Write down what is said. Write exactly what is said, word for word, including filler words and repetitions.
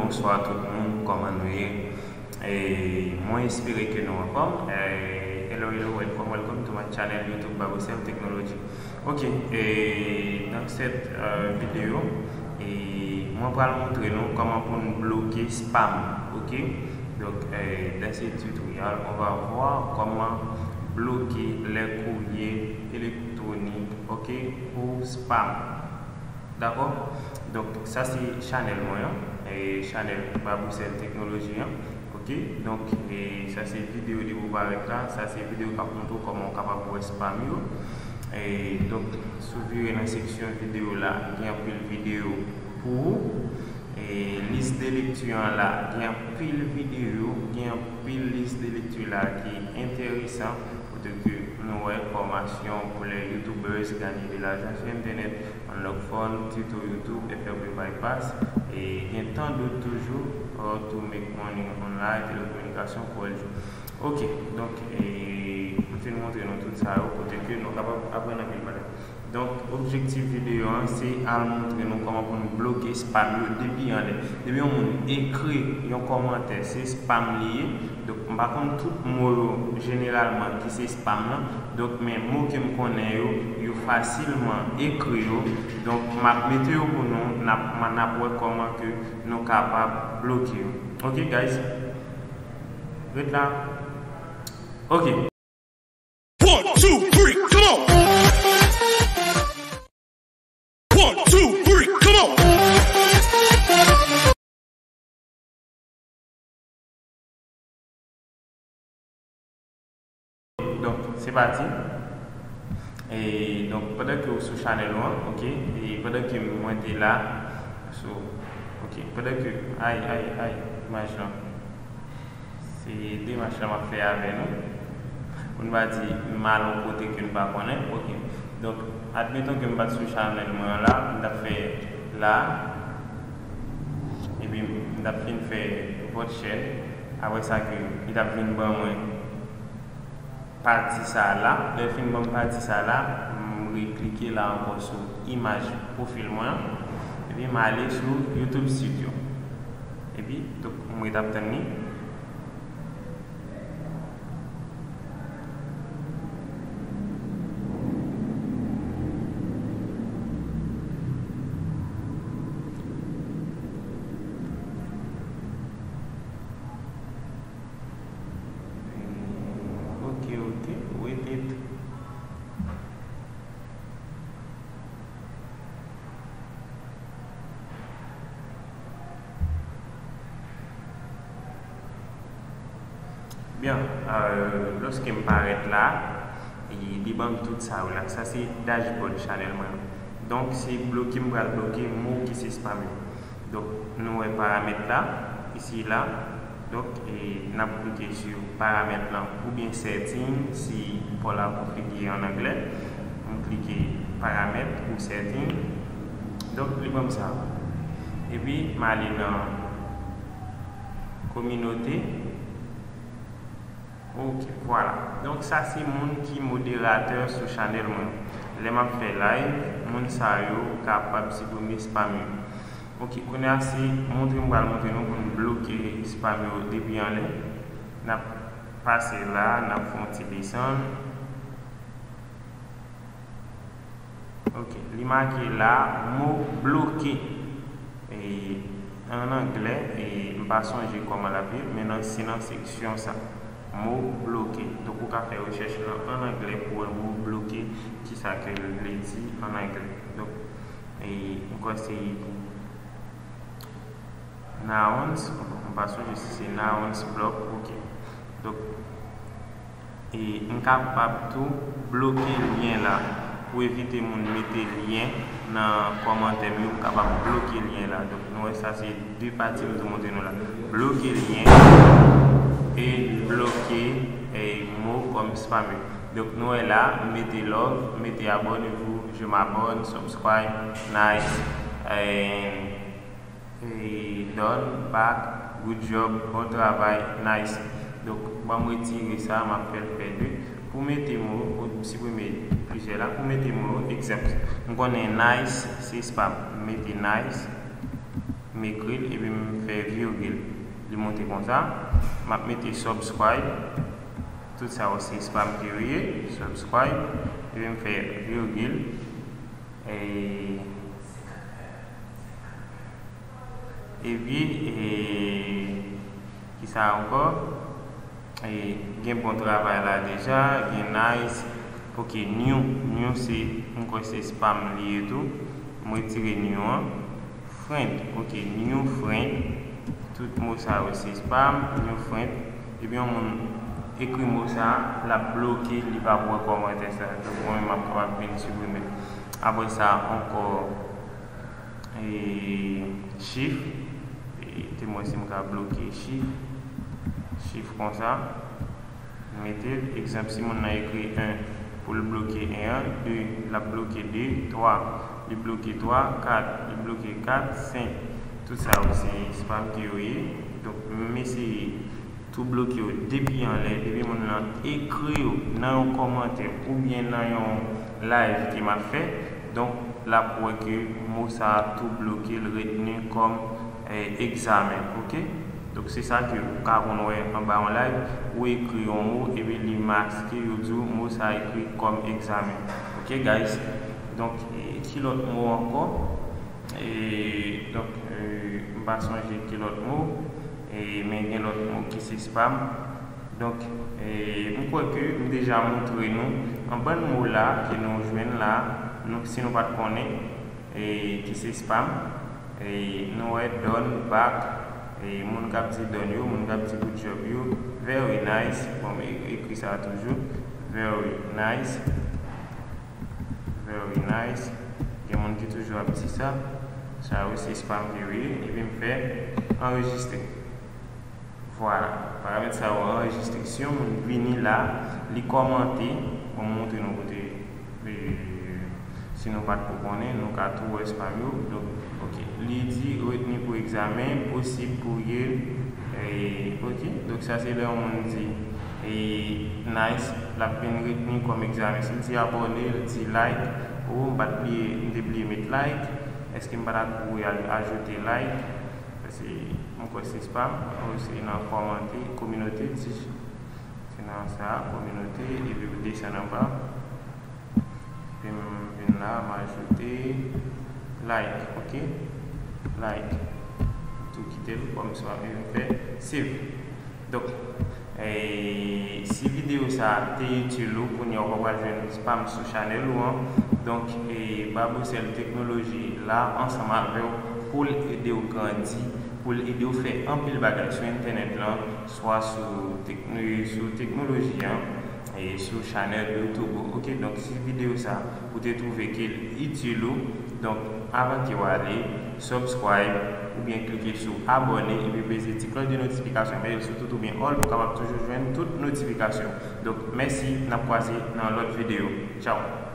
Bonswa tout moun, kòman nou ye? E, mwen espere ke nou anfòm. E, hello, hello, welcome, welcome to my channel YouTube Baboucel Technology. Ok, e, dans cette, euh, vidéo, e, mwen pral montre nou kòman pou nou bloke spam, ok? Donc, euh, dans ce tutoriel, on va voir comment bloquer les courriers électroniques, ok, pour spam. Dakò? Donk, sa se chanèl mwen an, e chanèl Baboucel Technology an. Ok? Donk, e sa se videyo de pou parèt la. Sa se videyo k ap montre w kòman w kapab wè spam yo. E donk, si w vire nan seksyon videyo la, gen anpil videyo pou ou. E lis de lekti an la, gen anpil videyo, gen anpil lis de lekti la ki enteresan, kote ke nou wè fòmasyon pour les youtubers, gagner de l'argent sur internet, unlock fun, tuto YouTube, F R P bypass, e gen tan dòt toujou, how to make money online, telekominikasyon, four G. Ok, donk, e, m fin montre nou tout sa yo, kote ke nou kapab aprann anpil bagay. Donk, objektif videyo an, se al montre nou kòman pou nou bloke spam yo depi anlè. Depi yon moun ekri yon kòmantè, se spam li ye. Donk, m pa konn tout mo yo jeneralman ki se spam nan. Donk, men mo ke m konnen yo, yo fasilman ekri yo. Donk, m ap mete yo pou nou, n ap, n ap wè kòman ke nou kapab bloke yo. Ok, guys? Ret la. Ok. One, two, three, come on! One, two, three, come on! Donk, se pati. E donk, pandan ke w sou chanèl ou an, ok, e pandan ke mwen te la, sou, ok, pandan ke, ay, ay, ay, imaj lan. Se demach la m ap fè avè nou. Pou n pa di m al yon kote ke n pa konnen. Ok. Donk, admeton ke m pa t sou chanèl mwen an la, m t ap fè la. Epi m t ap fin fè vòt chèn. Apre sa ke li t ap vin ban mwen pati sa a la. Lè l fin ban m pati sa a la, m reklike la ankò sou imaj pwofil mwen an. Epi m ale sou YouTube Studio. Epi, donk, m ret ap tann li. Ok, ok, wait it. Byen, euh, lòske m parèt la, e li ban m tout sa yo la. Sa se dashboard chanèl mwen an. Donk, se bloke m pral bloke mo ki se spam yo. Donk, nou wè paramèt la, isi la. Donk, e n ap klike sou paramèt lan oubyen setting, si pa w la konfigire an anglè. M klike paramèt ou setting. Donk, li ban m sa. Epi, m ale nan kominote. Ok, vwala. Donk, sa se moun ki moderatè sou chanèl mwen. Lè m ap fè live, moun sa yo kapab siprime spam yo. Ok, kounye a se montre m pral montre nou pou n bloke spam yo depi anlè. N ap pase la, n ap fè yon ti desann. Ok, li make la, mo bloke. E, an anglè, e, m pa sonje kòman l ap ye, men nan, se nan seksyon sa. Mo bloke. Donk, ou ka fè rechèch lan an anglè pou wè mo bloke, kisa ke l vle di an anglè. Donk, e, m kwè se nouns, m pa sonje si se nouns block, ok. Donk, e m kapab tou bloke lyen la. Pou evite moun mete lyen nan kòmantè m yo, m kapab bloke lyen la. Donk, nou wè sa se de pati m te montre nou la. Bloke lyen e bloke, e, mo kòm spam yo. Donk, nou wè la, m mete love, m mete abonnez-vous, je m'abonne, subscribe, nice, and e, done, back, good job, bon travay, nice. Donk, ban m retire sa, m ap fè l pèdi. Pou mete mo, ou siprime plizyè la. Pou mete mo, egzanp, m konnen nice se spam. M mete nice, m ekri l, epi m fè virgil. Li monte konsa. M ap mete subscribe. Tout sa yo se spam ke yo ye. Subscribe. Epi m fè virgil. E, epi, e, kisa ankò? E, gen bon travay la deja, gen nice. Ok, new, new se, m kwè se spam li ye tou. M retire new an. Friend, ok, new friend. Tout mo sa yo se spam, new friend. Epi yon moun ekri mo sa, l ap bloke, li p ap wè kòmantè sa. Donk, mwen menm, m ap kapab vin siprime l. Apre sa, ankò, e, chif. E, te mwen si m ka bloke chif. Chif konsa. Mete l, egzanp, si moun nan ekri en, pou l bloke en an, de, l ap bloke de, twa, li bloke twa, kat, li bloke kat, senk. Tout sa yo se spam ke yo ye. Donk, m eseye tou bloke yo depi anlè, depi moun nan ekri yo nan yon kòmantè oubyen nan yon live ke m ap fè. Donk, l ap wè ke mo sa a tou bloke, l retni kòm, e, egzamen, ok? Donk, se sa ke ou ka konn wè anba yon live, ou ekri yon mo, epi li maske, yo di w mo sa a ekri kòm egzamen. Ok, guys? Donk, e, ki lòt mo ankò? E, donk, e, m pa sonje ki lòt mo, e, men gen lòt mo ki se spam. Donk, e, m kwè ke m deja montre nou yon bann mo la ke nou jwenn la, nou, si nou pa t konnen, e, ki se spam. E, nou wè done, back, e, moun k ap di done yo, moun k ap di good job yo, very nice. Bon, m e-, ekri sa toujou, very nice, very nice. Gen moun ki toujou ap di sa. Sa yo se spam ke yo ye, epi m fè anrejistre. Vwala, paramèt sa yo anrejistre. Si yon moun vini la, li kòmante, bon, m montre nou kote, e, si nou pa t ko konnen, nou ka tou wè spam yo. Donk, ok, li di retni pou egzamen, posib pou ye, e, ok. Donk, sa se lè yon moun di, e, nice, l ap vin retni kòm egzamen. Si l di abòne, l di like, o, m pa t bliye, m te bliye met like. Èske m pa t ap bliye aj-, ajoute like? Paske m kwè se spam, ou se nan kòmante, kominote, ti, se nan sa, kominote, epi ou desann anba. Epi m vin la, m ajoute like, ok? Like. Tou kite l kòm spam, epi m fè save. Donk, e, si videyo sa a te itil ou, kounye a w pral jwenn spam sou chanèl ou an. Donk, e, Babocel Teknoloji la ansanm avè w pou l ede w grandi, pou l ede w fè anpil bagay sou entènèt lan, swa sou tekno-, sou teknoloji an, e sou chanèl YouTube ou. Ok, donk si videyo sa ou te twouve ke l itil ou, donk avan ke w ale, subscribe oubyen klike sou abòne epi peze ti klòch de notifikasyon, mete l sou tout oubyen all pou w kapab toujou jwenn tout notifikasyon. Donk, mèsi, n ap kwaze nan lòt videyo. Tchaw!